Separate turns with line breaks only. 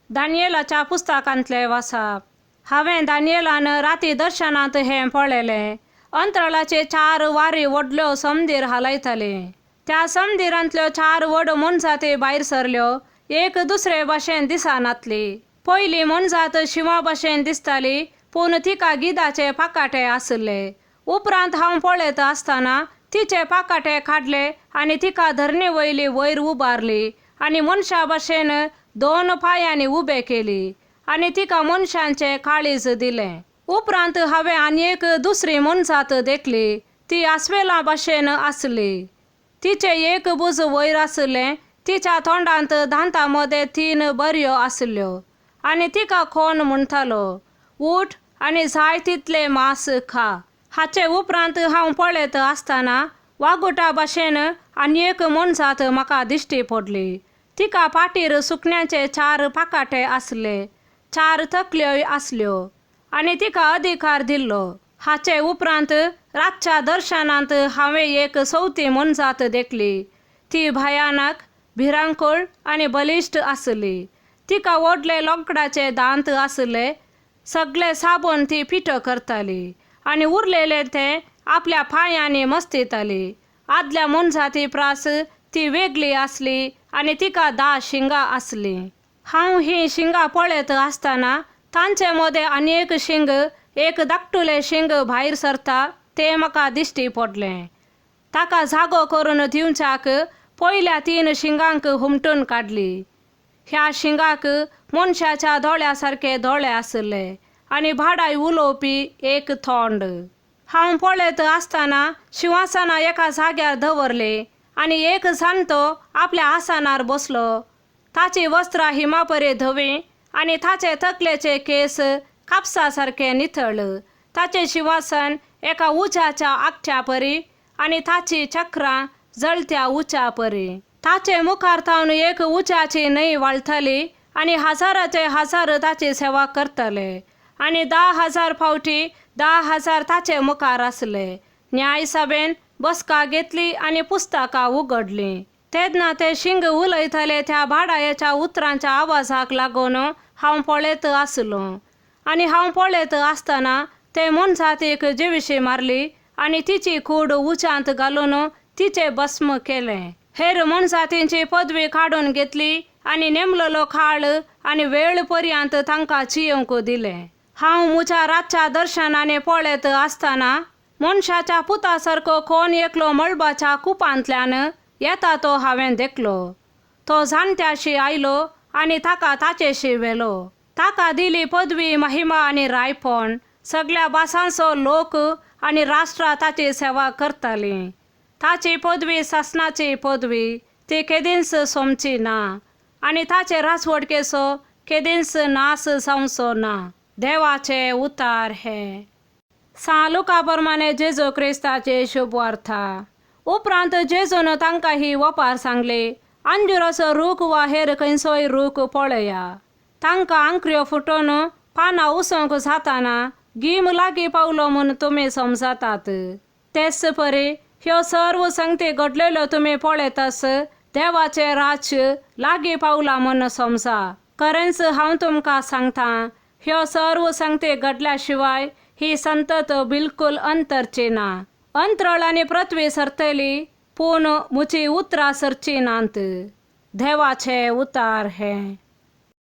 दानियेलाच्या पुस्तकांतलें वाचप. हांवें दानियेलान राती दर्शनांत हें पळयलें. अंतराळाचे चार वारी व्हडल्यो समदीर हालयताले. त्या समदिरांतल्यो चार व्हड मोनजाती भायर सरल्यो, एक दुसरे भाशेन दिसनातली. पयली मोनजात शिंवा भाशेन दिसताली, पूण तिका गिदाचे पाकाटे आशिल्ले. उपरांत हांव पळयत आसतना तिचे पाकाटे काडले आनी तिका धरणे वयली वयर उबारली आनी मनशा भाशेन दोन पांयांनी उबे केली आनी तिका मनशांचें काळीज दिलें. उपरांत हांवें आनी एक दुसरी मोनजात देखली. ती आस्वेला भाशेन आसली. तिचें एक भुज वयर आशिल्लें. तिच्या तोंडांत दांतां मदें तीन बरयो आसल्यो आनी तिका कोण म्हणटालो, उठ आनी जाय तितलें मांस खा. हाचे उपरांत हांव पळयत आसतना वागुटा भाशेन आनी एक मोनजात म्हाका दिश्टी पडली. तिका फाटीर सुकण्यांचे चार पाकाटे आसले, चार तकल्योय आसल्यो आनी तिका अधिकार दिल्लो. हाचे उपरांत रातच्या दर्शनांत हांवें एक चवथी मोनजात देखली. ती भयानक, भिरांकूळ आनी बलिश्ट आसली. तिका व्हडले लोकडाचे दांत आसले. सगळे साबण ती पिठो करताली आनी उरलेले तें आपल्या पांयांनी मस्तिताली. आदल्या मोनजाती प्रास ती वेगळी आसली आनी तिका 10 शिंगां आसलीं. हांव हीं शिंगां पळयत आसतना तांचे मदें आनी एक शिंग, एक धाकटुलें शिंग भायर सरता तें म्हाका दिश्टी पडलें. ताका जागो करून दिवच्याक पयल्या 3 शिंगांक हुमटून काडली. ह्या शिंगाक मनशाच्या दोळ्या सारके दोळे आशिल्ले आनी भाडाय उलोवपी एक तोंड. हांव पळयत आसतना शिंवासनां एका जाग्यार दवरली आनी एक जाणटो आपल्या आसनार बसलो. ताची वस्त्रां हिमापरी धवीं आनी ताचे तकलेचे केंस कापसा सारके नितळ. ताचें शिंवासन एका उज्याच्या आगट्या परी आनी ताची चक्रां जळत्या उच्या परी. ताचे मुखार थावन एक उज्याची न्हंय व्हाळटाली आनी हजाराचे हजार ताची सेवा करताले आनी 10,000 फावटी 10,000 ताचे मुखार आसले. न्यायसभेन बसका घेतली आनी पुस्तकां उगडलीं. तेन्ना ते शिंग उलयताले त्या भाडायेच्या उतरांच्या आवाजाक लागून हांव पळयत आसलों. आनी हांव पळयत आसतना ते मोनजातीक जिविशी मारली आनी तिची कूड उच्यांत घालून तिचें भस्म केलें. हेर मोनजातींची पदवी काडून घेतली आनी नेमलेलो काळ आनी वेळ पर्यंत तांकां जियेवंक दिलें. हांव म्हज्या रातच्या दर्शनांनी पळयत आसतना मनशाच्या पुता सारको कोण एकलो मळबाच्या कुपांतल्यान येता तो हांवें देखलो. तो जाणट्याशी आयलो आनी ताका ताचेशी व्हेलो. ताका दिली पदवी, महिमा आनी रायपण. सगळ्या भासांचो लोक आनी राष्ट्रां ताची सेवा करतालीं. ताची पदवी सासणाची पदवी, ती केदींच सोंपची ना आनी ताचे राजवटकेचो केदींच नाश जावचो ना. देवाचे उतार हे. सां लुका प्रमाणे जेजू क्रिस्ताचे शुभवार्ता. उपरांत जेजून तांकां ही ओपार सांगली, अंजुराचो रूख वा हेर खंयचोय रूख पळया. तांकां आंकऱ्यो फुटून पानां उसोवंक जाताना गीम लागीं पावलो म्हूण तुमी समजतात. तेच परी ह्यो सर्व संगती घडलेल्यो तुमी पळयतास देवाचें राज्य लागीं पावलां म्हूण समजा. खरेंच हांव तुमकां सांगता, ह्यो सर्व संगती घडल्या शिवाय ही संतत बिलकुल अंतरची ना. अंतराळ आनी पृथ्वी सरतली, पूण म्हजी उतरां सरची नात. देवाचे उतार हे.